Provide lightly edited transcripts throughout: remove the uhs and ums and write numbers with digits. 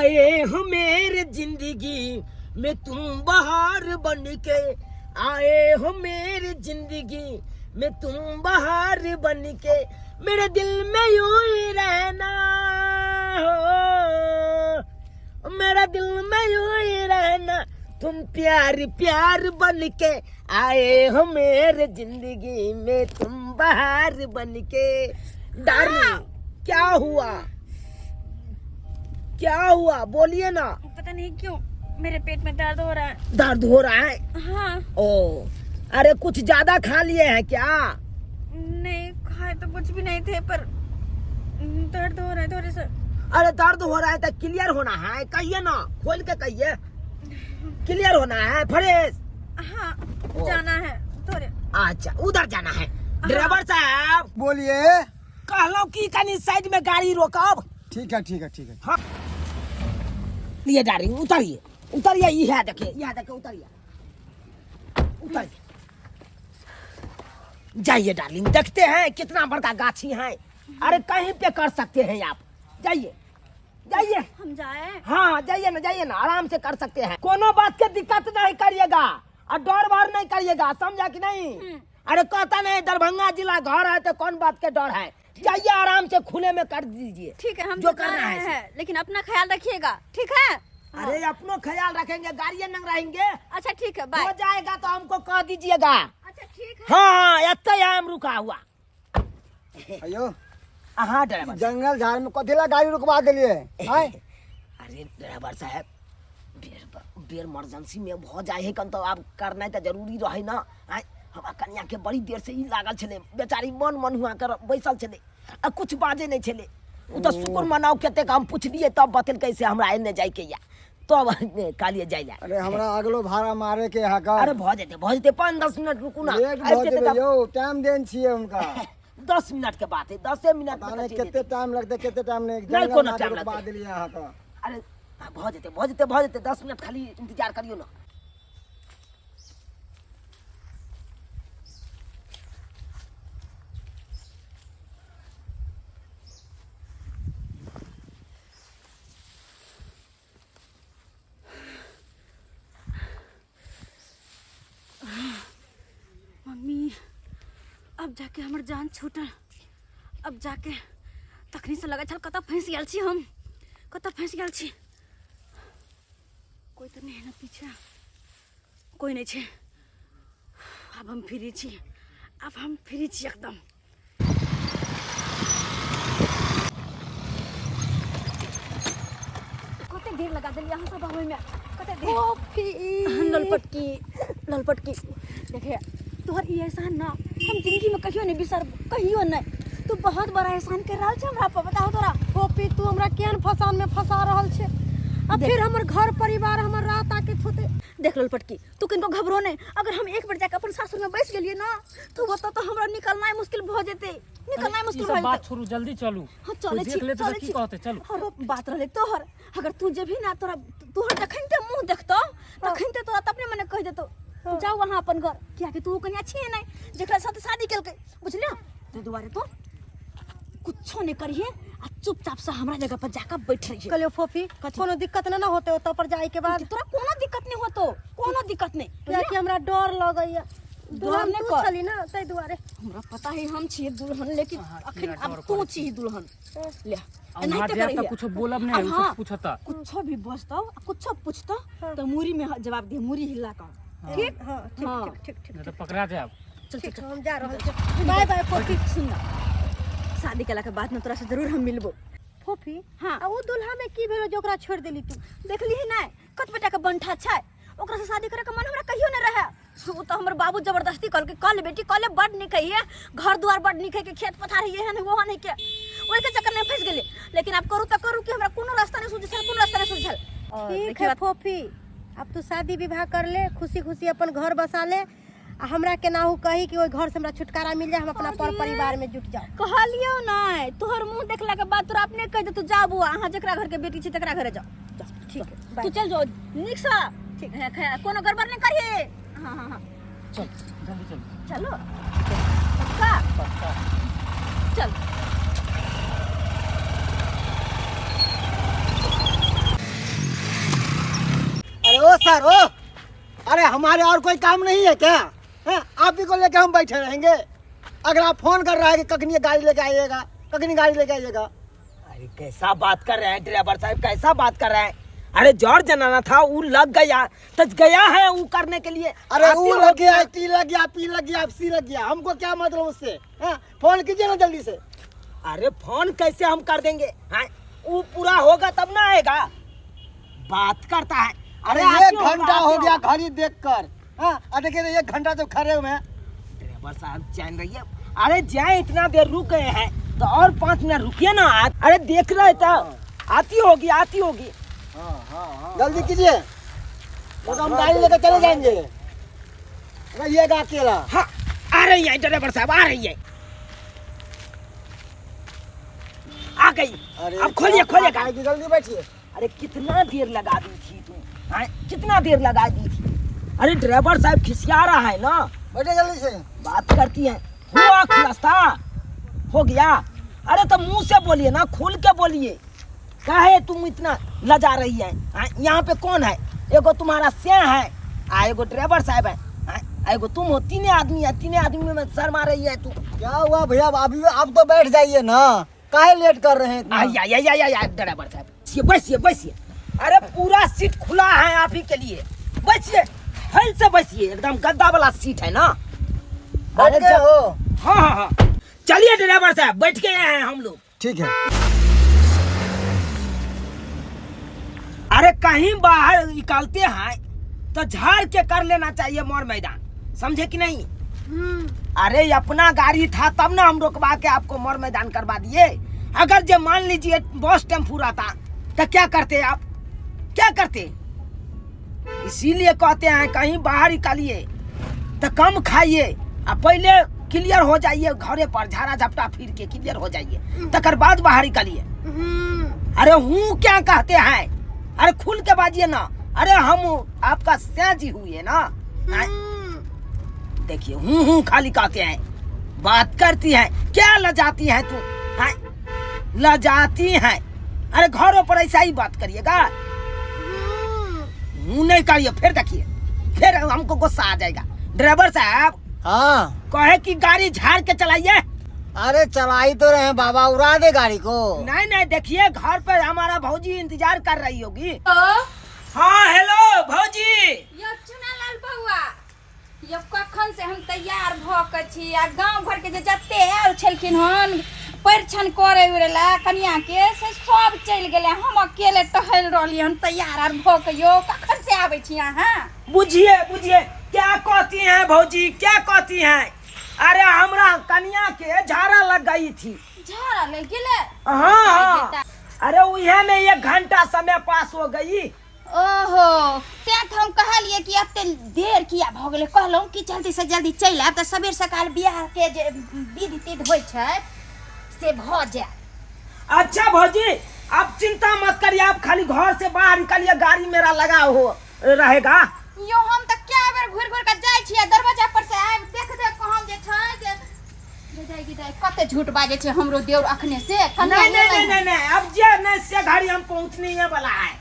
आए हो मेरे जिंदगी में तुम बहार बन के, आए हो मेरे जिंदगी में तुम बहार बन के, मेरे दिल में यूं ही रहना हो, मेरा दिल में यूं ही रहना, तुम प्यार प्यार बन के आए हो मेरे जिंदगी में तुम बहार बन के। डार्लिंग क्या हुआ, क्या हुआ बोलिए ना। पता नहीं क्यों मेरे पेट में दर्द हो रहा है। दर्द हो रहा है? हाँ। ओ अरे कुछ ज्यादा खा लिए हैं क्या? नहीं खाए तो कुछ भी नहीं थे, पर दर्द हो रहा है थोड़े से। अरे दर्द हो रहा है तो क्लियर होना है, कहिए ना, खोल के कहिए, क्लियर होना है फ्रेश। हाँ ओ। जाना है थोड़े। अच्छा उधर जाना है। ड्राइवर साहब बोलिए। कहलो कि कनी साइड में गाड़ी रोकब। ठीक है ठीक है ठीक है। हाँ लिए डार्लिंग उतरिए उतरिए, ये है देखिए, ये है देखिए, उतरिए उतरिए, जाइए डार्लिंग, देखते हैं कितना बड़का गाछी है। अरे कहीं पे कर सकते हैं आप, जाइए जाइए। हम जाए? हाँ जाइए ना जाइए ना, आराम से कर सकते हैं, कोनो बात के दिक्कत नहीं करिएगा और डर वार नहीं करिएगा, समझा कि नहीं? अरे कहता नहीं दरभंगा जिला घर है तो कौन बात के डर है, जाइए आराम से खुले में कर दीजिए। ठीक है हम जो तो जा करना रहे है। हैं, लेकिन अपना ख्याल रखिएगा, ठीक है? अरे अपनो ख्याल रखेंगे, गाड़ियां नंग रहेंगे। अच्छा ठीक है बाय। हो जाएगा तो हमको कह दीजिएगा। अच्छा ठीक है। हाँ हाँ एत्ते हम रुका हुआ। अयो हाँ ड्राइवर। जंगल झाड़ में कथी ला गाड़ी रुकवा देलिए? आय अरे ड्राइवर साहब बेर बेर इमरजेंसी में भ जाए है कन तो आब करनाइ तऽ जरूरी रहे ना। आय हमरा कनिया के बड़ी देर से ई लागल छलै, बेचारी मन मन हुआ कर बैसल छलै आ कुछ बाजे नहीं छलै। उ तऽ शुक्र मनाउ कतेक हम पुछलियै तब बतेलकै से हमरा एने जाइके या, तब कहलियै जाइ ला। अरे हमरा अगलो भाड़ा मारे के है का। अरे भ जेतै भ जेतै, 5-10 मिनट रुकू ना, लेट आबि भऽ जेतै जेबै तब। यौ, टाइम देन छियै हुनका। 10 मिनट के बात है, 10 मिनट पता में नहीं तऽ चलि कते जेतै। टाइम लगतै कते टाइम नहीं, नहीं, जंगल कोनो में टाइम रुकवा लगतै। देलियै अहाँ तऽ। अरे भ जेतै भ जेतै भ जेतै, 10 मिनट खाली इंतजार करियौ ना। मम्मी अब जाके हमर जान छूटल, अब जाके तखनी से लगै छल कतऽ फँसि गेल छी हम, कतऽ फँसि गेल छी। कोई तऽ नहि है ना पीछा, कोई नहीं छै। आब हम फ्री छी, आब हम फ्री छी एकदम। कते देर लगा देलियै अहाँ सब आबै में, कते देर। कॉफी। ललपटकी ललपटकी देखे तोहर ई एहसान ना हम जिंदगी में कहियो नहीं बिसरब, कहियो नहीं। तू बहुत बड़ा एहसान कर रहल छ हमरा पर, बताहो तोरा। फोपी तू हमरा केहन फसान में फंसा रहल छे, आ फिर हमर घर परिवार हमर रात आके होते। देख ललपटकी तू किनको घबरो नहीं, अगर हम एक बार जाके अपन सासुर में बैस गेलिए ना तो बता तो हमरा निकलना मुश्किल भ जेते, निकलना मुश्किल ई सब भ बात जेते। छोड़ू जल्दी चलू। हाँ, चलै कोई छी, देख लेतै तऽ चलै की छी। कहतै? चलू। और बात रहलै तोहर, अगर तू जेबही ना तोरा तोहर जखन ते मुंह देखतौ तखन ते तोरा अपने मने कहि देतौ जाओ वहाँ अपन घर, कियाकि तू कनिया छियै नहीं जेकरा साथ शादी केलकै, बुझलियो? ताहि दुआरे तू कुछो नहीं करिहे आ चुपचाप से हमरा जगह पर जाकर बैठ रहिहे। कहलियो फोफी कोनो दिक्कत ना ना होते ओतऽ पर जाए के बाद? तोरा कोनो दिक्कत नहीं होतो, कोनो दिक्कत नहीं, कियाकि हमरा डर लगैया। डर दुल्हन नहि तू कर। छली ना ताहि दुआरे। हमरा पता है हम छियै दुल्हन, लेकिन अहाँ अखन किया अब डर तू करै छी दुल्हन। ले आ एनाहिते वहाँ जायब तऽ करिहे। कुछो बोलब नहि, अब ओ हाँ, सब पूछता। कुछो भी बजतौ आ कुछो पूछतौ तऽ मुरी में जवाब दिहे, मुरी हिला कऽ। ठीक? हाँ, ठीक, हाँ। ठीक, ठीक, ठीक। नहि तऽ पकड़ा जायब। चल, चल, ठीक, चल। हम जा रहल छी। बाय बाय फोफी। सुन ना, शादी केला के बाद में तोरा से जरूर हम मिलबो। फोफी, हाँ। आ उ दुल्हा में की भेलो जे ओकरा छोड़ देली तू? देखली ही नहीं कत बेटा के बंठा छै, ओकरा से शादी करे के मन हमरा कहियो नहीं रहे। उ तो हमर बाबू जबरदस्ती कहलकै कल बेटी कल बड नीक है, घर द्वार बड नीक है, के खेत पथार है एहन वो नहीं के, ओहि के चक्कर में फंस गेली। लेकिन आब करू त करू कि हमरा कोनो रास्ता नहीं सूझल, कोनो रास्ता नहीं सूझल। और ठीक देखियो है फोफी, अब तू शादी विवाह कर ले, खुशी खुशी अपन घर बसा ले, आ हमरा केनाहू कही कि ओहि घर से हमरा छुटकारा मिल जाए, हम अपना पर परिवार में जुट जाओ। कहलियो नहीं, तोहर मुंह देखला के बाद तोरा अपने कह दे तू जा बुआ, अहाँ जकरा घर के बेटी छी तकरा घरे जाओ। जाओ, ठीक है, बाय। तू चल जाओ नीक से, ठीक है, कोनो गड़बड़ नहीं करिए। हाँ, हाँ, हाँ। चल जल्दी चल। चलो पक्का? पक्का। चल। सर ओ, अरे हमारे और कोई काम नहीं है क्या? हैं? आप ही को लेके हम बैठे रहेंगे? अगर आप फोन कर रहा है कि कखनी गाड़ी लेके आइएगा, कखनी गाड़ी लेके आइएगा। अरे कैसा बात कर रहे हैं ड्राइवर साहब, कैसा बात कर रहे हैं? अरे जॉर्ज जनाना था, वो लग गया तो गया है वो करने के लिए। अरे आती वो हो- लग गया, टी लग गया, पी लग गया, सी लग गया, हमको क्या मतलब उससे? हैं? फोन कीजिए ना जल्दी से। अरे फोन कैसे हम कर देंगे? हैं? वो पूरा होगा तब ना आएगा। बात करता है। अरे आती एक होगा, घंटा हो आती गया होगा। घड़ी देखकर। हाँ, अरे देखिए एक घंटा तो खड़े हुए हैं। ड्राइवर साहब चैन रही है। अरे जाए, इतना देर रुक गए हैं तो और 5 मिनट रुकिए ना। अरे देख रहे तो आती होगी, आती होगी। जल्दी कीजिए, तो हम गाड़ी लेकर चले जाएंगे, रहिएगा अकेला। हाँ आ रही है ड्राइवर साहब, आ रही है, आ गई। अरे अब खोलिए, खोलिए गाड़ी। आएगी, जल्दी बैठिए। अरे कितना देर लगा दी थी तू? हाँ, कितना देर लगा दी थी? अरे ड्राइवर साहब खिसिया रहा है ना। बैठिए जल्दी से। बात करती है। हुआ खुलासा हो गया? अरे तो मुंह से बोलिए ना, खुल के बोलिए। काहे तुम इतना लजा रही है? हाँ, यहाँ पे कौन है? एगो तुम्हारा सिया है आ एगो ड्राइवर साहब है, हाँ, आ एगो तुम हो, तीने आदमी है। तीने आदमी में शर्मा रही है तू। क्या हुआ भैया? अभी आप तो बैठ जाइए ना, काहे लेट कर रहे हैं इतना? आ या या या या ड्राइवर साहब, बैठिए बैठिए बैठिए। अरे पूरा सीट खुला है आप ही के लिए, बैठिए, हल से बैठिए, एकदम गद्दा वाला सीट है ना। बैठ गए हो? हाँ हाँ हाँ, चलिए ड्राइवर साहब, बैठ गए हैं हम लोग। ठीक है। अरे कहीं बाहर निकालते हैं तो झाड़ के कर लेना चाहिए मोर मैदान, समझे कि नहीं? अरे अपना गाड़ी था तब ना हम रोकवा के आपको मोर मैदान करवा दिए। अगर जो मान लीजिए बस टेम्पू रहता तो क्या करते आप, क्या करते? इसीलिए कहते हैं कहीं बाहर निकालिए तो कम खाइए आ पहले क्लियर हो जाइए, घरे पर झाड़ा झपटा फिर के क्लियर हो जाइए, तकर बाद बाहर निकालिए। अरे हूँ क्या कहते हैं? अरे खुल के बाजिए ना। अरे हम आपका सैजी हुए ना। हैं? देखिए हूँ हूँ खाली कहते हैं, बात करती है, क्या लजाती है तू? हैं? लजाती है। अरे घरों पर ऐसा ही बात करिएगा, मुँह नहीं करिए। फिर देखिए फिर हमको गुस्सा आ जाएगा। ड्राइवर साहब हाँ कहे कि गाड़ी झाड़ के चलाइए। अरे चलाई तो रहे हैं बाबा, उड़ा दे गाड़ी को। नहीं नहीं, देखिए घर पर हमारा भौजी इंतजार कर रही होगी। हाँ हेलो भौजी। यौ चुनालाल बौआ, यौ कखन से हम तैयार भऽ कऽ छी आ गाँव घरके जे जते आयल छलखिन हन परिछन करे उरे ला कनिया के, से सब चलि गेलै, हम अकेले टहलि रहलियै हन तैयार आर भऽ कऽ। यौ कखन से आबै छी अहाँ? बुझिए बुझिए क्या कहती हैं भौजी, क्या कहती हैं? अरे हमरा कनिया के झाड़ा लग गई थी। झाड़ा लागि गेलै? हाँ हाँ, अरे उहे में 1 घंटा समय पास हो गई। ओहो, तें तऽ हम कहलियै कि एते देर किया भऽ गेलै। कहलहुँ कि जल्दी से जल्दी चलि आयब तऽ सबेर सकाल बियाहके जे विध तिध होइ छै से भऽ जायत। अच्छा भौजी, आप चिंता मत करिए, आप खाली घर से बाहर निकलिए, गाड़ी मेरा लगा हो रहेगा। यो हम तऽ कए बेर घुरि घुरि कऽ जाइ छियै दरवाजा पर से आबि देख देख कऽ हम जे छै जे गे दाइ गे दाइ, कते झूठ बाजै छै हमरो देउर अखने से कनिया नहीं नहीं नहीं एलै। नहीं नहीं, अब जे नहीं से गाड़ी हम पहुंचने ही वाला है।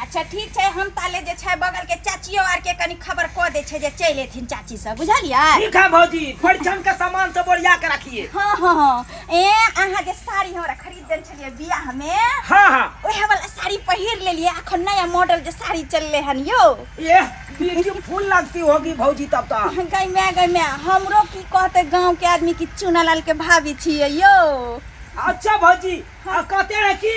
अच्छा ठीक छै, हम ताले जे छै बगल के चाचियो आर के कनी खबर कऽ दै छै जे चलि एथिन चाची सब, बुझलियै? ठीक है भौजी, परिछन के सामान सब ओरिया के रखिए। हँ हँ हँ, ए अहाँ जे साड़ी हमरा खरीद देने छलियै बियाह मे, हाँ हाँ ओएह वाला साड़ी पहिर लेलियै। अखन नया मॉडल जे साड़ी चललै हन यौ। ये ब्यूटीफुल लगती होगी भौजी तब तो। गै माय गै माय, हमरो की कहते गांव के आदमी कि चुनालाल के भाभी छियै यौ। अच्छा भौजी, कहते हैं कि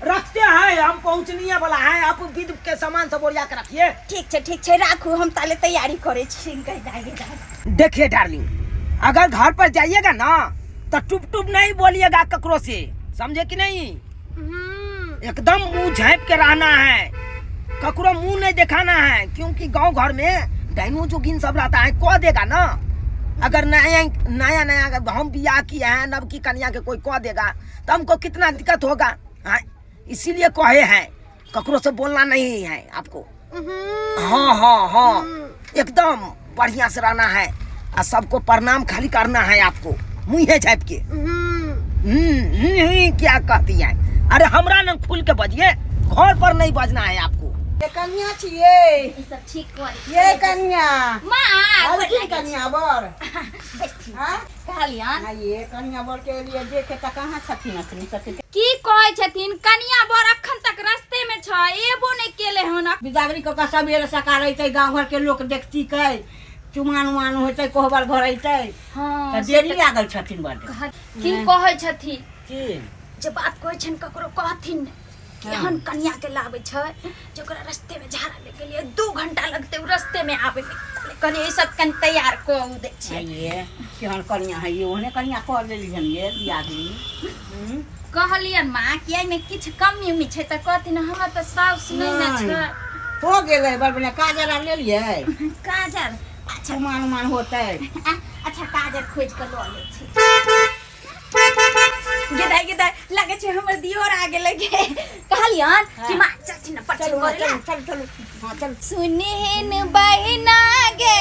रखते हैं, हम पहुंचने वाला है, आप विध के सामान सब ओरिया के रखिए। ठीक छै ठीक छै, राखू, हम ताले तैयारी करै छी। गै दाइ गै दाइ। देखिए डार्लिंग, अगर घर पर जाइएगा ना तो टुप टुप नहीं बोलिएगा ककरो से, समझे कि नहीं? एकदम मुंह झाँप के रहना है, ककरो मुंह नहीं दिखाना है, क्योंकि गांव घर में डाइनो जोगिन सब रहता है, कह देगा ना। अगर नया नया नया अगर हम बियाह किए हैं, नव की कन्या के कोई कह देगा तो हमको कितना दिक्कत होगा। हाँ, इसीलिए कहे हैं ककरो से बोलना नहीं है आपको। हाँ हाँ हाँ, एकदम बढ़िया से रहना है और सबको प्रणाम खाली करना है आपको मुँहे झाँप के। क्या कहती है? अरे हमरा न खुल के बजिए, घर पर नहीं बजना है आपको। कन्या छियै। ई सब ठीक कर। ये कन्या। माँ आलखिन कन्या बर? हाँ? कहलियन। आ ये कन्या बर के लिए देखे तऽ कहाँ छथिन अखनी छथिन? की कहै छथिन कनिया बर अखन तक रस्ते में छ, एबो नहि केले हन। बिदागरी कऽ कऽ सबेरे सकाल अयतै, गाँव घर के लोक देखती कै, चुमान उमान होतै, कोहबर घर अयतै। हाँ तऽ देरी लागल छथिन बड। की कहै छथिन? की जे बात कहै छनि ककरो कहथिन नहि कि एहन कनिया के लाबै छै जे ओकरा रस्ते में झाड़ा ले गेलियै, 2 घंटा लगतै उ रस्ते में आबै में। कहलियै ई सब कनि तैयार कऽ उ दै छियै। ये केहन कनिया है ये, ओहने कनिया कऽ लेली हन ये दियादनी। कहलियन माँ कि एहिमे किछु कमी उमी छै तऽ कहथिन हमरा तऽ साउस नहि ने छै। हो गेलै बड़ बढ़िया। काजर आर लेलियै? काजर? अच्छा। चुमान उमान होतै। अच्छा काजर खोजि कऽ लऽ लै छी। गेदाइ गेदाइ लागै छै हमर दियोर आ गेलै गे। कहलियन कि माँ चाची ने परछन चलू। करै ला। चलू चलू, हाँ चलू। सुनहिन बहिना गे,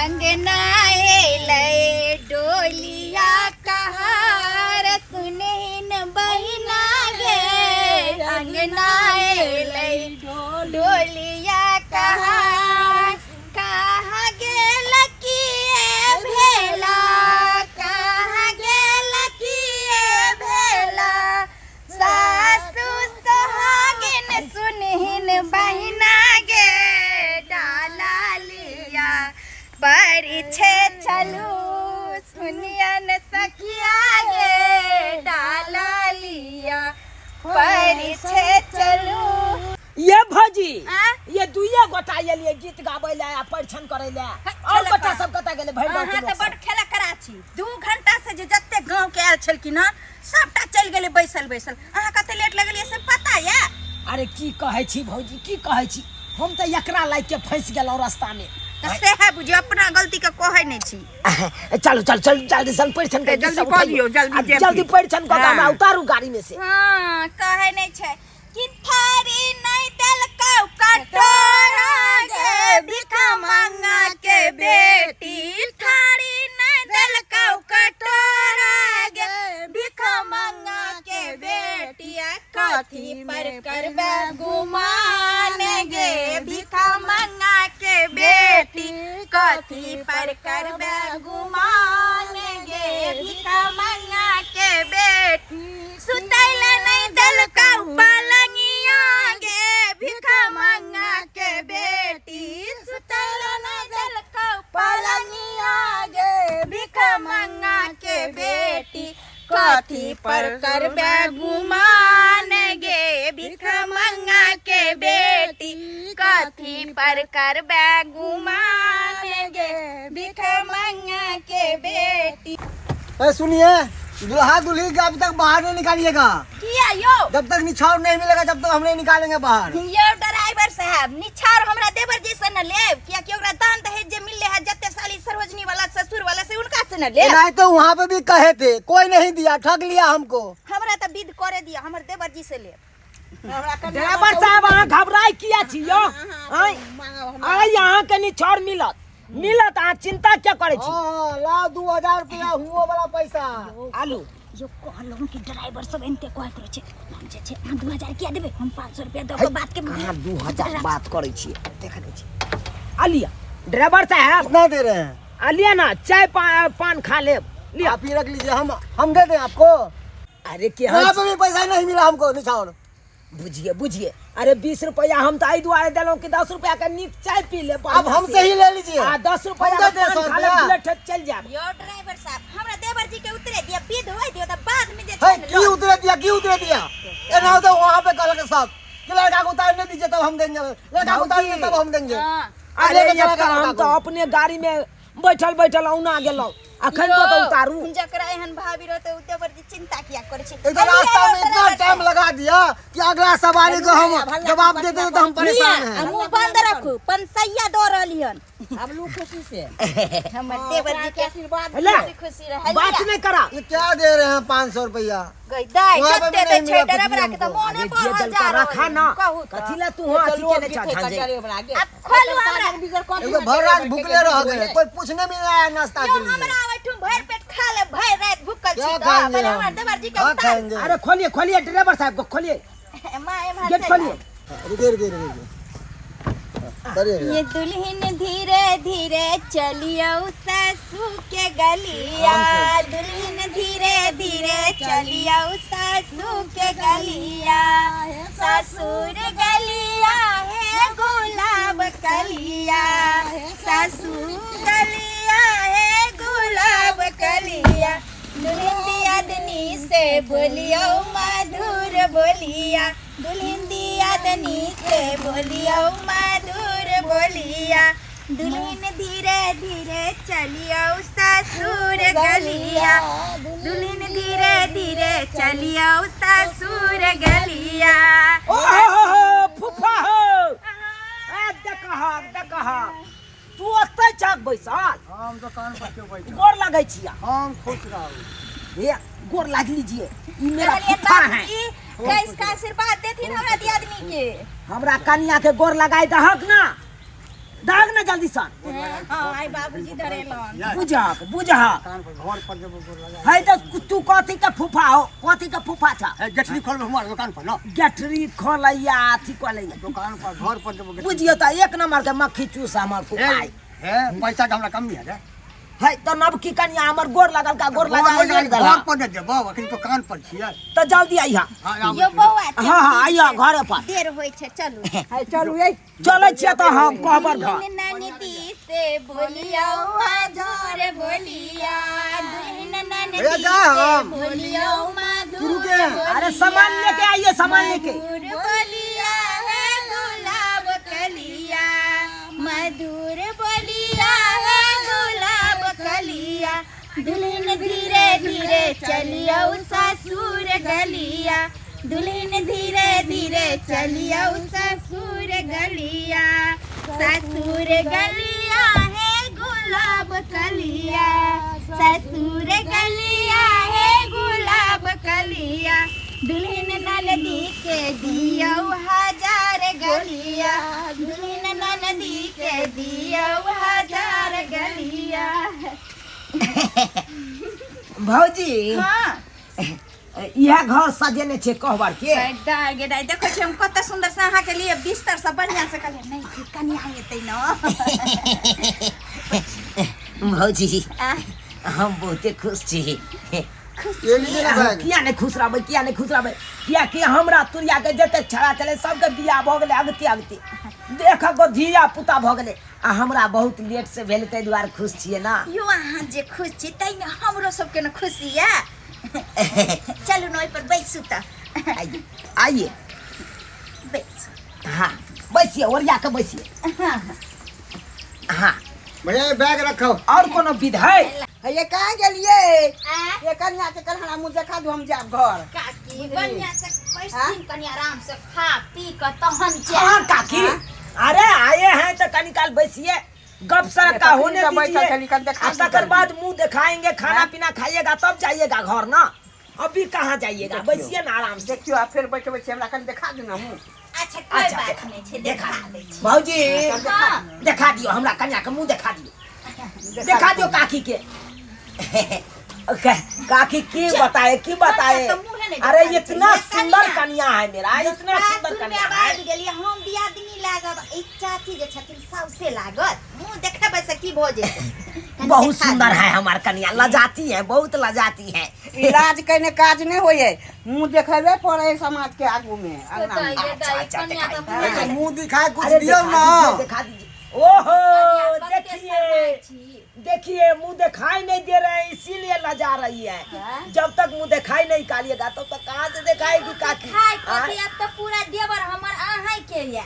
अंगना एलै डोलिया कहार। सुनहिन बहिना गे, अंगना एलै डोलिया कहार। कहाँ गेल किए भेला, कहाँ गेल किए भेला सासु सोहागिन। सुनहिन बहिना गे, डाला लिया परिछे चलू। सुनियन सखिया गे, डाला लिया परिछे चलू। ये भौजी। आ? ये दुइये गोटा एलियै गीत गाबै ले आ परिछन करै ले, और खेला गोटा कर। सब कतऽ गेलै भरि गाँव के अहाँ लोक तऽ सब? बड खेला करा छी। 2 घंटा से जे जते गांव के आयल छलखिन हन सबटा चलि गेलै बैसल बैसल। अहाँ कते लेट लगलियै से पता यऽ? अरे की कहै छी भौजी, की कहै छी, हम तऽ एकरा लागि के फंसि गेलहुँ रास्ता में। तऽ सएह बुझियौ, अपना गलती के कहै नहि छी। चलू चल चल, जल्दी सन परिछन कर। जल्दी कऽ दियौ, जल्दी जेथिन। जल्दी परिछन कऽ के हमरा हाँ। उतारू गाड़ी में से। हाँ कहै नहि छै कि थारी नहि देलकौ कटोरा गे भिख मंगा के बेटी, थारी नहि देलकौ कटोरा गे भिख मंगा के बेटी, कथी पर करबे गुमान गे भिख मंगा के बेटी, कथी पर करबे गुमान गे भिख मंगा के बेटी। सुतैले नहीं देलकौ पलंगिया गे भिख मंगा के बेटी, सुतैले नहीं देलकौ पलंगिया गे भिख मंगा के बेटी, कथी पर करबे गुमान गे भिख मंगा के बेटी, कथी पर करबे गुमान गे भिख मंगा के बेटी। ए सुनिए, दुल्हा दुल्ही के अभी तक बाहर नहीं निकालिएगा। किया यो? जब तक निछावर नहीं मिलेगा जब तक हम नहीं निकालेंगे बाहर। यो ड्राइवर साहब, निछार हमरा देवर जी से न लेब, कियाकि ओकरा दान दहेज जे मिलले है जते साली सरोजनी वाला ससुर वाला से उनका से न लेब। नहीं तो वहाँ पे भी कहे थे, कोई नहीं दिया, ठग लिया हमको। हमरा त विध करे दिया, हमर देवर जी से लेब। ड्राइवर साहब अहाँ घबराय किया छी यो? आँय आइ अहाँके निछावर मिलत मिलत, अहाँ चिंता क्या करै छी? हाँ लाओ 2000 रुपया हुओ वाला पैसा। आलू यो कहलहुँ कि ड्राइवर सब एनते कहैत रहै छै। हम जे छै अहाँ 2000 किया देबै, हम 500 रुपया दऽ कऽ बात के कहाँ 2000 बात करै छियै, देख लै छी। आलिया ड्राइवर साहब कितना दे रहे हैं? आलिया ना चाय पान खा लेब, लिया। आप ही रख लीजिए, हम दे दें आपको। अरे के वहाँ पे भी पैसा नहीं मिला हमको निछावर। बुझिए बुझिए, अरे 20 रुपया हम तो एहि दुआरे देलहुँ कि 10 रुपया के नीक चाय पी ले। अब हमसे ही ले लीजिए। आ 10 रुपया हम दे के दे पान 100 खा ले, रुपया। बुलेट चल जाब। यो ड्राइवर साहब, हमरा देवर जी के उतरे दिया, विध होय दियो त बाद में जे है छै ने की उतरे दिया, की उतरे दिया? एना तो वहाँ पे कल के साथ कि लड़का को उतारने दीजिए तब हम देंगे, लड़का को उतारिए तब हम देंगे। हाँ। अरे लेके चला एक गया हम लड़का तो को। अपने गाड़ी में बैठल बैठल औना गेलहुँ, अखन तो यो, उतारू। जकरा एहन भाभी रहते उ देवर जी चिंता किया करै छै। एक तो रास्ता में इतना टाइम लगा दिया कि अगला सवारी को हम जवाब देते तो हम परेशान हैं। मुंह बंद रखू, पंसैया दऽ रहली हन। अब लू खुशी से हमर देवर जी के आशीर्वाद। ले, खुशी खुशी रह। बात नहीं करा। ये क्या दे रहे हैं 500 रुपया? गई दाई वहाँ पे जते भी दै नहीं छै मिला कुछ भी ड्राइवरा के त हमको। मोने अरे जे बढ़ल दल जा का रहल रखा ना, कहू त। कथी ला तू वहाँ अथी केने छा झांझे। अब खोलू हमरा। एक तो भर रात भूखले रह गए, कोई पूछने भी नहीं आया नाश्ता यो के लिए। हमरा ओहिठुम भरि पेट खा ले, भरि राति भूखल छी क्या त खाएंगे पहिले हम? हमर देवर जी के हाँ, उतार। खाएंगे। अरे खोलिए खोलिए ड्राइवर साहब को खोलिए, माँ एम्हर गेट चलि खोलिए। रुकिए रुकिए रुकिए। करिए भैया। ये दुल्हन धीरे धीरे चलियो सासू के गलिया, दुल्हन धीरे धीरे चलियो सासू के गलिया, ससुर गलिया है गुलाब कलिया, ससुर गलिया है गुलाब कलिया, दुल्हन दियादनी से बोलियो मधुर बोलिया, दुल्हन दियादनी से बोलियो मधुर बोलिया, दुल्हन धीरे धीरे चलियो ससुर गलिया, दुल्हन धीरे धीरे चलियो ससुर गलिया। ओ हो हो हो फूफा हो, ए देखह देखह, तू ओतै छक बैसल? हम दुकान पर क्यों बैठल? गोर लगै छिया। हम खुश रहू। हे गोर लाग लीजिए, ई मेरा कहलियै फूफा है। बाबूजी कैस का आशीर्वाद देथिन हमरा दियादनी के। हमरा कनिया के गोर लगाई दहक ना, दहक ना जल्दी सन। हाँ आई बाबूजी धरेलन। बुझहक बुझहक, दुकान पर घर पर जब गोर लगा है तो तू कथी के फूफा हो, कथी के फूफा छ? है गठरी खोल हमार दुकान पर ना, गठरी खोलैया अथी खोलैया दुकान पर घर पर जब गठरी- बुझियो त एक नंबर के मक्खी चूस हमर फूफा ए, हे पैसा के हमरा कमी है रे। है त नबकी कनिया हमर गोर लगल का गोर गोर लगा लगा देला। घर पर दे देबो, अखन दुकान पर छियै। त जल्दी आइहा। हाँ, आबै यो छी। बौआ हाँ हाँ आइहा घरे पर। देर होइ छै, चलू। है चलू ये। चलै छियै त हम कहबर घर। दुल्हन ननदी से बोलियो मधुर बोलिया, दुल्हन ननदी भैया, जा से हम। बोलियो मधुर शुरू के। अरे सामान लेके आइए, सामान लेके। मधुर बोलिया है गुलाब कलिया, मधुर बोलिया है गुलाब कलिया, दुल्हन धीरे धीरे चलियो ससुर गलिया, दुल्हन धीरे धीरे चलियो ससुर गलिया, ससुर गलिया है गुलाब कलिया, ससुर गलिया है गुलाब कलिया, दुल्हन ननदी के दियो हजार गलिया, दुल्हन ननदी के दियो हजार गलिया। भौजी हाँ इएह घर सजेने छै कहबर के। दाइ गे दाइ, देखै छी हम कते सुंदर से अहाँ के लिए बिस्तर सब बढ़िया से कहलियै, नहीं फिर कनिया एतै न। भौजी आ, हम बहुते खुश छी। ये लीजिए ना बैग। किया नहीं खुश रहबै, किया नहीं खुश रहबै? किया कि हमरा तुरिया के जते छड़ा चले सबके बियाह भऽ गेलै अगते अगते, देख गो धिया पुता भऽ गेलै, आ हमरा बहुत लेट से भेल, ताहि दुआरे खुश छियै ना। यो अहाँ जे खुश छी ताहिमे हमरो सबके न खुशी यऽ। चलू न ओहि पर बैसू तऽ। आइए आइए बैसू। हाँ बैसिए, ओरिया के बैसिए। हाँ भैया ये बैग रखो। और कोनो विध है? हे कहाँ गेलियै? आ? ये कनिया के कन्हरा मुँह देखा दू, हम जायब घर। काकी बढ़िया से बैसथिन, कनि आराम से खा पी के तहन जायब। हाँ काकी, अरे आए हैं तो कनी काल बैसिए, गप सड़क का होने तखनी तऽ बैठल दीजिए, छली, कनि देखा आ दू तकर कनि। बाद मुंह दिखाएंगे, खाना पीना खाइएगा तब जाइएगा घर ना, अभी कहाँ जाइएगा, बैसिए ना आराम से। देखियौ आब फेर बैठबै छी, हमरा कनि देखा दू ना मुँह। अच्छा कोई अच्छा, बात देखा- नहीं छै, देखा दै छी। भौजी हाँ। देखा दियो, हमरा कन्या के मुंह देखा दियो, देखा दियो काकी के। काकी की बताए की बताए, कन्या तो मुँहे नहीं अरे देखाबै छै। इतना ये सुंदर कन्या। कन्या है मेरा, इतना सुंदर सासुर में कन्या आब है। आबि गेलियै, हम दियादनी लागब, ई चाची जे छथिन साउसे लागत, मुँह देखेबै से की भऽ जेतै? कनि बहुत देखा सुंदर दियौ। है हमार कन्या, लजाती है, बहुत लजाती है। इलाज कयने काज नहि होइ है, मुँह देखेबे पड़े है समाज के आगू में, अंगना में। बताइए अच्छा, दाइ, अच्छा, कन्या देखाइ। तऽ मुँहे अरे मुंह दिखाए कुछ अरे दियो दिखा ना। दीजिए, दिखा दीजिए। ओहो कन्या कते देखिए शरमाइ छी। देखिए मुंह दिखाई नहीं दे रहे हैं, इसीलिए लजा रही है। जब तक मुंह दिखाई नहीं निकालिएगा तब तक कहाँ से दिखाएगी काकी? खाय हाँ? कथी, अब तऽ पूरा देवर हमर अहाँ के ये।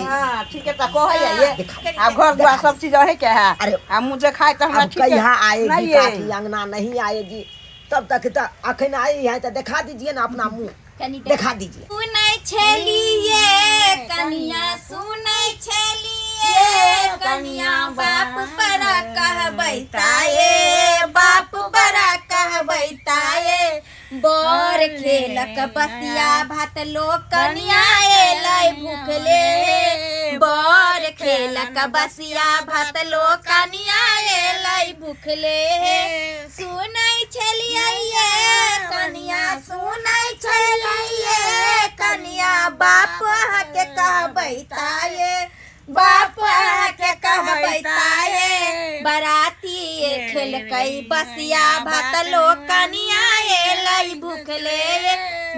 हाँ ठीक है, तऽ कहै है ये देखा- आ घर द्वार सब चीज अहे के है। अरे, आ मुँह देखाय तऽ हमरा अब ठीक है। कहिया आएगी नहीं ये। काकी अंगना नहीं आएगी तब तक तो अखन आई है तो दिखा दीजिए ना अपना मुंह, कनि दिखा दीजिए। सुनै छलियै कनिया, सुनै छलियै कनिया, बाप बड़ा कहबै ताये, बाप बड़ा कहबै ताये, बर खेलक बसिया भात लोक कनिया एलै भूखले, बर खेलक बसिया भात लोक कनिया एलै भूखले, सुनै छलियै ये कनिया, सुनै छलियै कनिया, बाप अहाँके कहबै ताये, बाप के कहबै ताये बराती खेलकै बसिया भात लोक कनिया एलै भुखले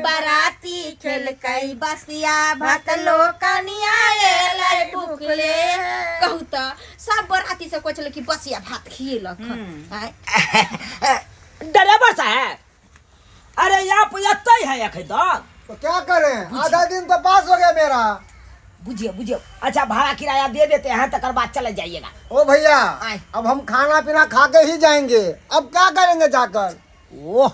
बराती खेलकै बसिया भात लोक कनिया एलै भुखले। कहू तऽ सब बराती सब कहै छलै कि बसिया भात खिएलक हन। आँय, ड्राइवर साहब, अरे आप एतै है अखन तक? तो क्या करें, आधा दिन तो पास हो गया मेरा। बुझिए बुझिए, अच्छा भाड़ा किराया दे देते हैं तकर बाद चले जाइएगा। ओ भैया, आए। अब हम खाना पीना खा के ही जाएंगे, अब क्या करेंगे जाकर? ओह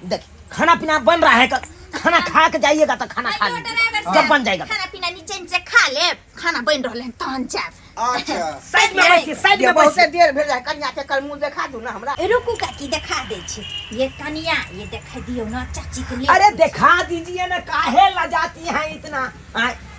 देखिए खाना पीना बन रहा है, खाना खा के जाइएगा तो खाना खा आइयो लीजिए ड्राइवर जब साहब, बन जाएगा। खाना पीना नीचे नीचे खा ले, खाना बन रहल है तहन जायब। अच्छा साइड में बैठिए, साइड ये में बहुते बैठिए। देर भेल है, कनिया के कल मुंह देखा दू ना हमरा। रुकू काकी, देखा दै छी। ये कनिया, ये देखा दियौ ना चाची के लिए। अरे देखा दीजिए ना, काहे लजाती हैं इतना?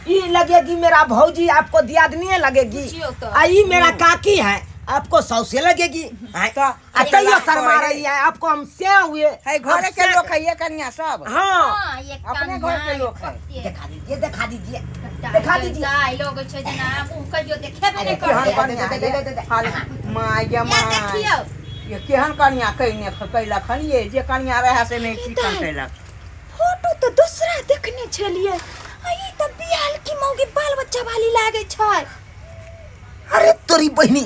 ई लगेगी मेरा भौजी, आपको दियादनी लगेगी। पूछियो तो। आ ई मेरा काकी है, आपको सौसे लगेगी। तो आ तैयो शर्मा रही है आपको, हम से हुए है घरे के लोग है ये कनिया सब। हाँ हाँ, ये अपने घर के लोग है। देखा दीजिए, देखा दीजिए, देखा दीजिए। दाइ लगै छै जेना मुँह कहियो देखेबे नहि केहन करतै। कनिया दे, दे, दे, दे, दे। हाल my गे या my. देखियौ ये केहन कनिया कइने कैलक हन ये, जे कनिया रहे से नहि चिकन कैलक। फोटो तऽ दोसरा देखने छलियै, आ ई तऽ बियाल की मौगी बाल बच्चा वाली लागै छै। अरे तोरी बहनी,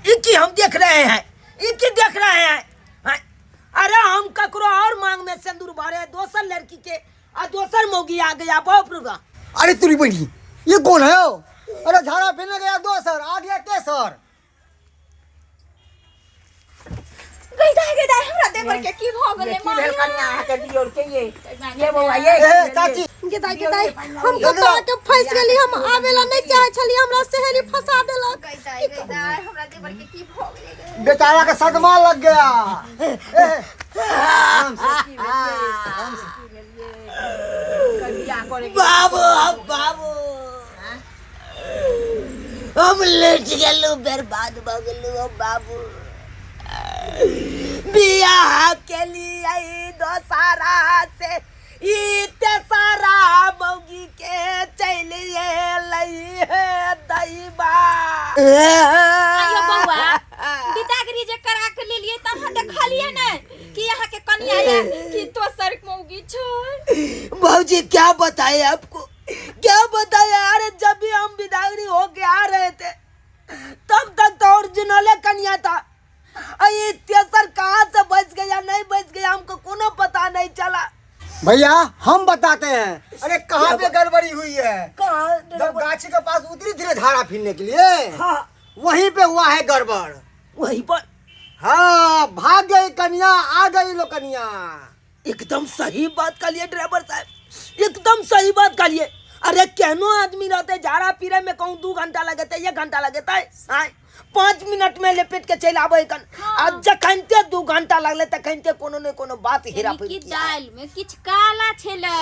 ई की हम देख रहे हैं, ई की देख रहे हैं? हाँ? अरे हम ककरो और मांग में सिंदूर भरे दोसर लड़की के, आ दोसर मौगी आ गया, बाप रे बाप। अरे तोरी बहनी, ये कौन है? अरे झाड़ा पीने गया दोसर, आ गया तेसर। गई दाई, गई दाई, हमरा देवर के की भ गेलै? ये की भेल कनिया अहाँ के दियोर के? ये बौआ ये ए चाची, गे दाई, गे दाई, हम कतऽ के फंसि गेली। हम आबे ला नहीं चाहे छली, हमरा सहेली फंसा देलक। गई दाई, गई दाई, हमरा देवर के की भ गेलै? बेचारा का सदमा लग गया। ए, आराम से, आराम से। बियाह करे के बाबू, हम बाबू, हम लेट गेलू, बर्बाद भ गेलू हम बाबू। बियाह के लिए दोसारा से ई तेसारा मौगी के चलि एलै हे दैबा। आइयो बौआ, बिदागरी जे करा के लेलियै तऽ अहाँ देखलियै ने कि अहाँ के कनिया या कि दोसर मौगी छै? भौजी क्या बताए आपको, क्या बताए? अरे जब भी हम बिदागरी होके आ रहे थे तब तक तो ओरिजिनल कन्या था, ये तेसर कहाँ से बच गया, नहीं बच गया, हमको कोनो पता नहीं चला। भैया हम बताते हैं, अरे कहाँ पे गड़बड़ी हुई है। कहाँ? जब गाछी के पास उतरी थी झाड़ा फिरने के लिए, हाँ, वहीं पे हुआ है गड़बड़। वहीं पर? हाँ, भाग गई कन्या, आ गई लो कन्या। एकदम सही बात कर लिए ड्राइवर साहब, एकदम सही बात कर लिए। अरे केहनो आदमी रहते झाड़ा पीरे में कहूँ 2 घंटा लगते, 1 घंटा लगता है, 5 मिनट में लपेट के चल आबे कन। आ जखनते 2 घंटा लगले तखनते कोनो ने कोनो बात हेरा यानी फेरी कि दाल में किछ काला छेला।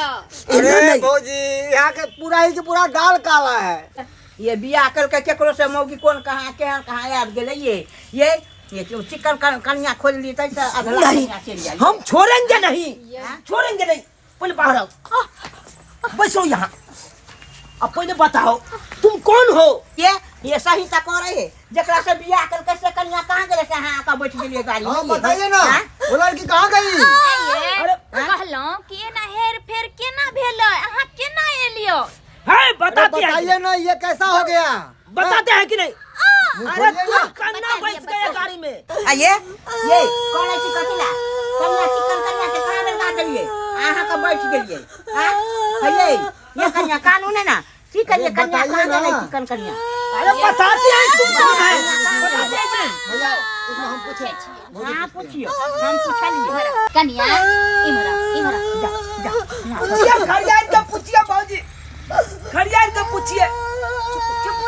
अरे भौजी, यहाँ के पूरा ही के पूरा दाल काला है। ये बियाह करके केकरो से मौगी कोन कहाँ केहन कहाँ आबि गेलै ये ये ये क्यों चिकन कनिया खोज ली तै से अधला नहीं, कनिया चलि जाइ। हम छोड़ेंगे नहीं, छोड़ेंगे नहीं। पहले बाहर आओ, बैठो यहाँ। अब पहले बताओ तुम कौन हो? ये सही त करे है, जकरा से बियाह करके से कनिया कहाँ गेलै से अहाँ आके बैठ गेलियै गाड़ी में? हाँ बताइए ना, हाँ? वो लड़की कहाँ गई? अरे कहलहुँ कि एना हेर फेर केना भेलै, अहाँ केना एलियो? है बताते हैं, बताइए ना ये कैसा हो गया, बताते हैं कि नहीं? मुँह अरे खोलिए तू ना। कन्ना बैठ गया गाड़ी में। आ ये कौन है कथी ला कन्या चिकन कन्या के कहाँ बेलगा देलियै अहाँ के बैठ गेलियै? हाँ ये कन्या कानून है ना, की करिए अरे कन्या बताइए कहाँ गेलै ना। चिकन कन्या? अरे बताते हैं तुम कौन है, बताते हैं कि नहीं? भैया इसमें हम पूछे, हाँ पूछियो, हम पूछलिए। कन्या इमरा इमरा जा जा पूछिए खरियान के, पूछिए भौजी खरियान के पूछिए। चुप चुप।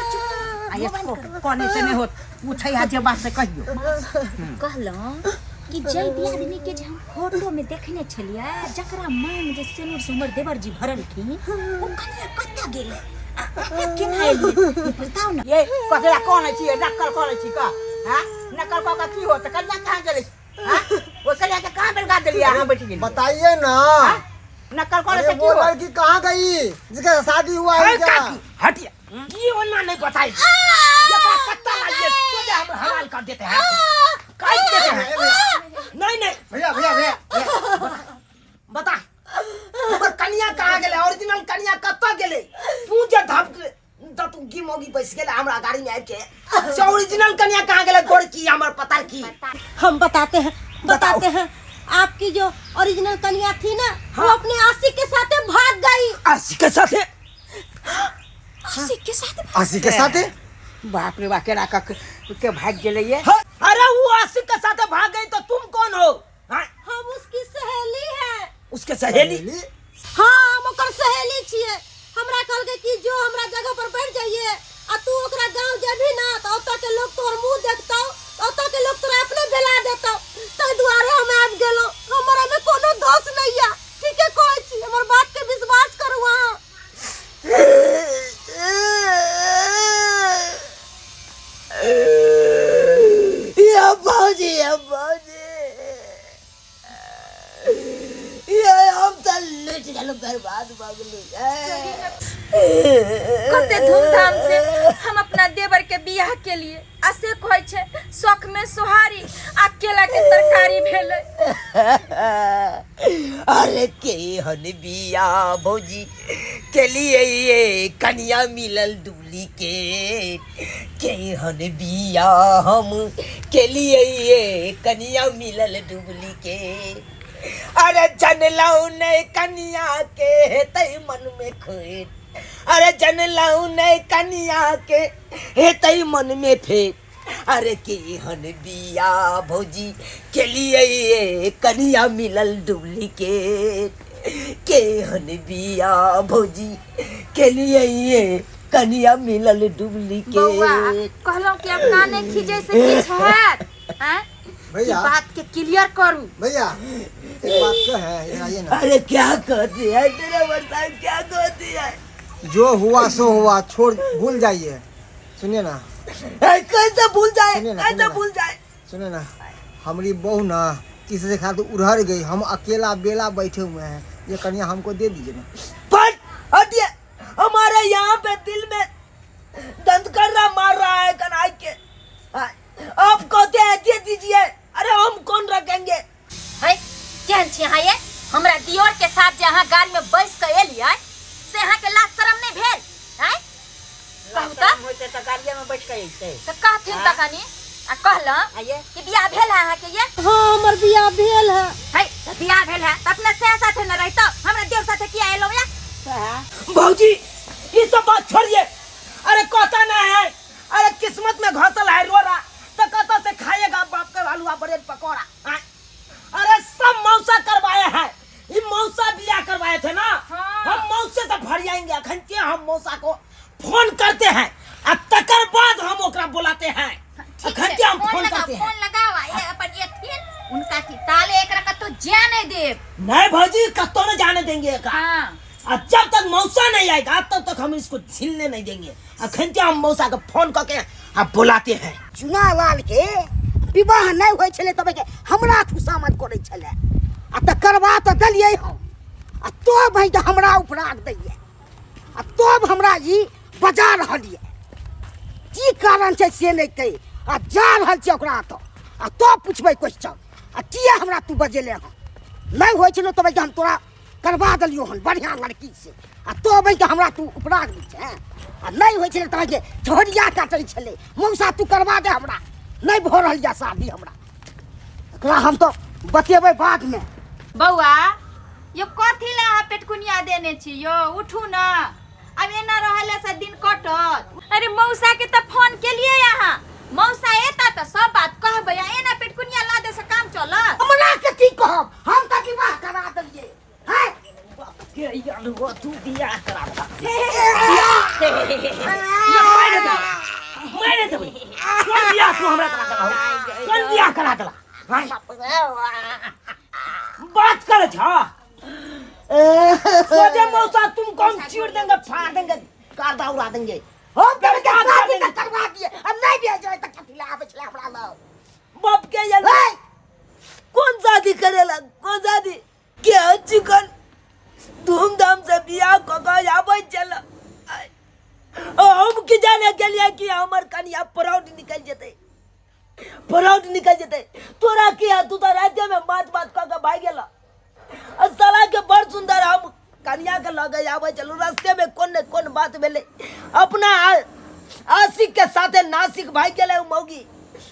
आ ये कोने से नहीं होत, पूछै है जे बात से कहियो। कहलहुँ कि जय दियादनी के जे हम फोटो में देखने छलियै, जकरा मांग जे सिनुर से हमर देवर जी भरलखिन, ओ कन्या कतऽ गेलै? आ अहाँ केना एलियै? ई बताउ ने। ये ककरा कहने छियै, नक्कल करै छी का? हाँ नक्कल कऽ के की होत? कन्या कहाँ गेलै? हाँ ओ कन्या के कहाँ बेलगा देलियै अहाँ बैठ गेलियै? बताइए ना, नक्कल करे अरे से की वो होत? लड़की कहाँ गई जिसका शादी हुआ है अरे क्या? काकी हटिए, ये वो केना नहीं बताई एकरा कत्ता लाइए सोझे हम हलाल कर देते हैं, काट देते हैं। नहीं नहीं भैया भैया भैया भैया। बता, हमर कनिया कहाँ गेलै? ओरिजिनल कनिया कतऽ गेलै? तू जे धप दतुगी मौगी बैस गेलै हमरा गाड़ी में आबि के, से ओरिजिनल कनिया कहाँ गेलै? गोरकी हमर पता की? हम बताते हैं। बताओ। बताते हैं, आपकी जो ओरिजिनल कन्या थी ना, वो अपने आशिक के साथ भाग गई। आशिक के साथे? आशिक के साथ? आशिक के साथे। बाप रे बा, केना कऽ के भागि गेलै ये? हाँ, अरे वो आशिक के साथे भाग गई तो तुम कौन हो? हाँ? हम उसकी सहेली है। उसके सहेली? हाँ, हम ओकर सहेली छियै। हमरा कहलकै कि जो हमरा जगह पर बैठ जाइए आ तू ओकरा गांव जेबही ना तऽ ओतऽ के लोग तोहर मुंह देखतौ, ओतऽ के लोग तोरा अपने बेला देतौ। ताहि दुआरे हम आबि गेलहुँ। हमर एहिमे कोनो दोष नहि यऽ। ठीके कहै छी, हमर बात के विश्वास करू अहाँ। या भौजी, या भौजी, ये हम तऽ लुटि गेलहुँ, बर्बाद भऽ गेलहुँ। कते धूमधाम से हम अपना देवर के बियाह के लिए आ से कहै छै शौक में सोहारी आ केला के तरकारी भेलै। अरे के हन बिया भौजी के लिए ये कनिया मिलल डुप्लीकेट, के हन बिया हम के लिए ये कनिया मिलल डुप्लीकेट। अरे जनलौ नहीं कनिया के हेतै मन में खोट, अरे जनलौ नहीं कनिया के हेतै मन में फेट। अरे के हन बिया भौजी के लिए ये कनिया मिलल डुप्लीकेट, के हन बिया भौजी के लिए ये कनिया मिलल डुप्लीकेट। बौआ, कहलहुँ कि अब काने खींचे से किछु हैत? आँय? भैया। ई बात के क्लियर करू। भैया एक बात तो है, इधर आइए ना। अरे क्या कहती है तेरा बरसात, क्या कहती है? जो हुआ सो हुआ, छोड़, भूल जाइए। सुनिए ना। ए, कैसे भूल जाए? सुनिए ना, कैसे सुनिए ना। भूल जाए? सुनिए ना, हमारी बहू ना किसी से खातिर उड़हर गई, हम अकेला बेला बैठे हुए हैं, ये कन्या हमको दे दीजिए ना। पर हटिए, हमारे यहाँ पे दिल में दंतकर्रा मार रहा है कनाई के। हाँ, आप कहते हैं दे दीजिए, अरे हम कौन रखेंगे? है केहन छी अहाँ ये? हमरा दियोर के साथ जे अहाँ गाड़ी में बैस के एलियै से अहाँ के लाज शरम नहीं भेल? हैं, कहू तऽ। शरम होइतै तऽ गाड़िए में बैठ के अइतै। तऽ कहथिन तऽ कनी आ कहलहुँ आइए। कि बियाह भेल है अहाँ के ये? हाँ, हमर बियाह भेल है। है तऽ बियाह भेल है तऽ अपना सह साथे न रहितौ, हमरा देव साथे किया एलहुँ या? भौजी ये सब बात छोड़िए, अरे कहता ना है, अरे किस्मत में घसल है रोड़ा तो कहता से खाएगा बाप का हलवा ब्रेड पकौड़ा। हाँ? अरे सब मौसा करवाए हैं, ये मौसा बियाह करवाए थे ना। हाँ। हम मौसे से फरियाएंगे अखन के, हम मौसा को फोन करते हैं आ तकर बाद हम ओकरा बुलाते हैं। ठीक अखन छै, के हम फोन लगाओ, करते हैं। फोन लगाओ आ ये अपन एथिन उनका की ताले एकरा कतौ जाए नहीं देब। नहीं भौजी, कत्तो नहीं जाने देंगे एकरा। हाँ। और जब तक मौसा नहीं आएगा तब तक हम इसको झिलने नहीं देंगे। अखन के हम मौसा को फोन करके आप बुलाते हैं। चुनालाल के विवाह नहीं होइ छलै तब के हमरा खुशामद करै छलै आ तकर बाद तऽ देलियै हम आ तब है तऽ हमरा उपराग दैये आ तब हमरा ई बजा रहल ये, की कारण छै से नहि कहि आ जा रहल छै ओकरा तऽ आ तब पुछबै क्वेश्चन आ किया हमरा तू बजेले हन? नहि होइ छलो तब हम तोरा करवा देलियो हन बढ़िया लड़की से आ तब के हमरा तू उपराग दै छै आ नहि होइ छलै तब के झोरिया काटै छलै मौसा तू करवा दे हमरा, नहि भऽ रहल यऽ शादी हमरा, एकरा हम तऽ बतेबै बादमे। बौआ यो कथी ला अहाँ पेटकुनिया देने छी यो? उठू ना, अब एना रहले से दिन कटत। अरे मौसा के तऽ फोन केलियै अहाँ, मौसा एता तऽ सब बात कहबै, आ एना पेटकुनिया ला दे से काम चलत? हमरा के की कहब, हम तऽ विवाह करा देलियै। हैं? के यार वो तू बियाह करा देला। मारे देबै, कोन बियाह तू हमरा करा देला हो? कोन बियाह करा देला? हैं? बात करे छ सोचे मौसा तुमको हम चीर देंगे, फाड़ देंगे, कादा उड़ा देंगे। हम तोरे के बर्बाद कर शादी देंगे। तऽ करवा दिए आ नहि भेजबै तऽ कथी लए आबै छलै हमरा लग? बाप के ये है? कौन शादी करेला, कौन शादी के चिकन धूमधाम से बियाह कऽ के आबै छल, हम की जाने ने गेलियै कि हमर कनिया प्राउड निकलि जेतै, प्राउड निकलि जेतै। तोरा की है, तू तऽ रातिमे माछ भात कऽ के भागि गेला। आ साला के बड़ सुंदर हम कनिया के लगे आबै छलहुँ, रस्ते में कोन ने कोन बात भेलै, अपना आशिक के साथे नासिक भागि गेलै उ मौगी।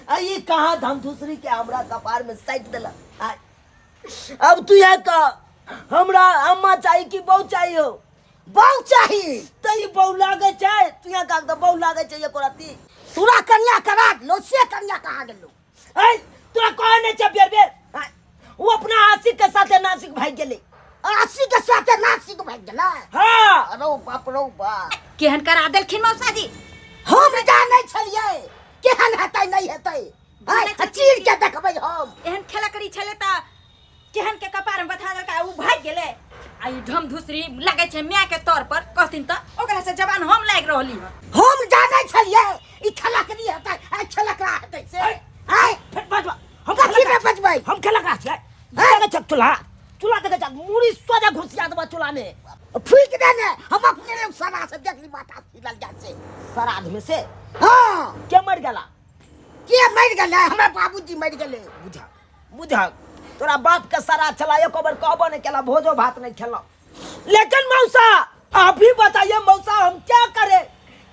आ ई कहाँ धम दूसरी के हमरा कपार में साटि देलक। अब तू यह कह, हमरा अम्मा चाही कि बहू चाहिए हो? बहू चाही। तऽ ई बहू लागै छै? तू यहाँ कह तऽ बहू लागै छै एको रत्ती? तोरा कनिया करा देलो से कनिया कहाँ गेलो? ऐ तोरा कहे नहीं छै बेर बेर। आय, वो अपना आशिक के साथे नासिक भागि गेलै। आशिक के साथे नासिक भागि गेलै? हाँ। अरे बाप रो बाप, केहन करा देलखिन मौसा जी? हम जानै छलियै केहन हेतै नहि हेतै। आय, आ चीर के देखबै हम। एहन खेला करी छलै तऽ केहन के कपार में बथा देलकै, उ भागि गेलै। आ ई ढम धुसरी लागै छै माय के तौर पर कहथिन तऽ ओकरा से जवान हम लागि रहली हन। हम जानै छलियै ई खेला करी हेतै, आ खेला करा हेतै से। आय, फेर बजबा। हम कथी खेला में बजबै? हम खेला करा छियै। देखै छै चूल्हा, चूल्हा देखै छै, मूड़ी सोझा घुसिया देबा चूल्हा में। फूकि दे ने, हम अपने लोग सरा से देख ली माथा फीलल जा से। श्राद्ध में से? हाँ। के मर गेला? के मर गेलै? हमरा बाबूजी मर गेलै। बुझा बुझा, तोरा बाप के सारा छला, एको बेर कहबो नहीं केला, भोजो भात नहीं खेला। लेकिन मौसा आप ही बताइए मौसा, हम क्या करे,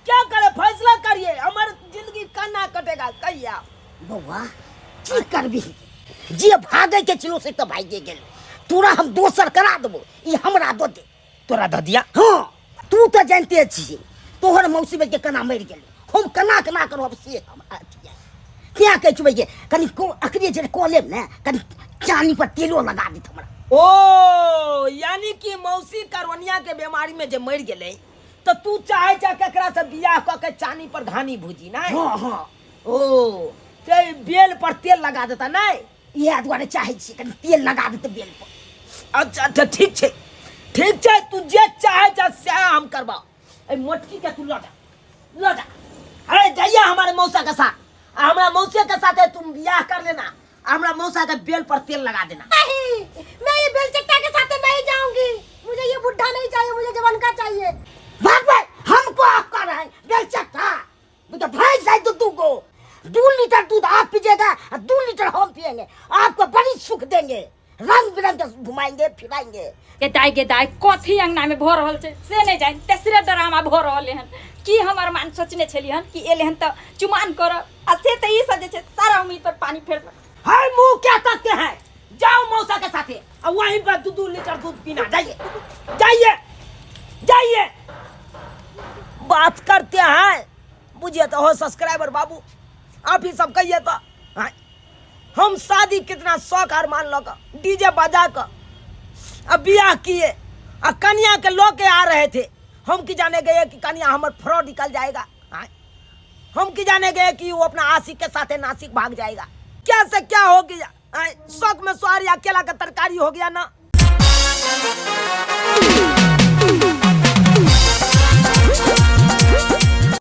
क्या करे, फैसला करिए, हमार जिंदगी कना कटेगा कहिया? बौआ की करबी, जे भागे के छलो से तो भागे गेल। तोरा हम दोसर करा देबो, ई हमरा दो दे। तोरा दऽ दिया? हाँ, तू तो जानते छी तोहर मौसी के केना मरि गेल, हम केना केना करब से हमरा अथी है। क्या कहै छी भैया, कनि को अकरे जे कऽ लेब ने, कनि चानी पर तेलो लगा देत हमरा। ओ यानी कि मौसी करोनिया के बीमारी में जे मरि गेलै तो तू चाहे छ केकरा से बियाह कऽ के चानी पर घानी भुजी नहीं? हाँ हाँ। ओ ते बेल पर तेल लगा देता नहीं? इएह दुआरे चाहै छी कनि तेल लगा देतै बेल पर। अच्छा अच्छा ठीक छै, ठीक छै, तू जे चाहे छ सएह हम करबा। ए मोटकी के तू लऽ जा, लऽ जा। अरे जाइए हमारे मौसा के साथ, आ हमरा मौसे के साथ तुम बियाह कर लेना, आ हमरा मौसा के बेल पर तेल लगा देना। नहीं, मैं ये बेल चट्टा के साथ नहीं जाऊंगी, मुझे ये बुढ़ा नहीं चाहिए, मुझे जवान का चाहिए। भाग भाई, हमको आप कर रहे हैं बेल चट्टा, तो भैंस है तो दू गो, 2 लीटर दूध आप पीजिएगा और 2 लीटर हम पिएंगे, आपको बड़ी सुख देंगे, रंग बिरंग के घुमाएंगे फिराएंगे। गे दाई, गे दाई, कथी अंगना में भऽ रहल छै से नहि जानि, तेसरे ड्रामा भऽ रहल हन। की हमर मान सोचने छलियै हन कि एलै हन तऽ चुमान करब, आ से तऽ ई सब जे छै सारा उम्मीद पर पानी फेर देलक। हाय मुँह क्या तकते हैं, जाओ मौसा के साथे और वहीं पर 2-2 लीटर दूध पीना, जाइए जाइए जाइए। बात करते हैं बुझिए तो हो सब्सक्राइबर बाबू, आप ही सब कहिए तो। हाँ, हम शादी कितना शौक हार मान लो डीजे बजा कर अब बियाह किए आ कन्या के लो के आ रहे थे, हम की जाने गए कि कन्या हमार फ्रॉड निकल जाएगा। हाँ, हम की जाने गए कि वो अपना आशिक के साथे नासिक भाग जाएगा। क्या से क्या हो गया, हाँ, शौक में सोहारी अकेला का तरकारी हो गया ना।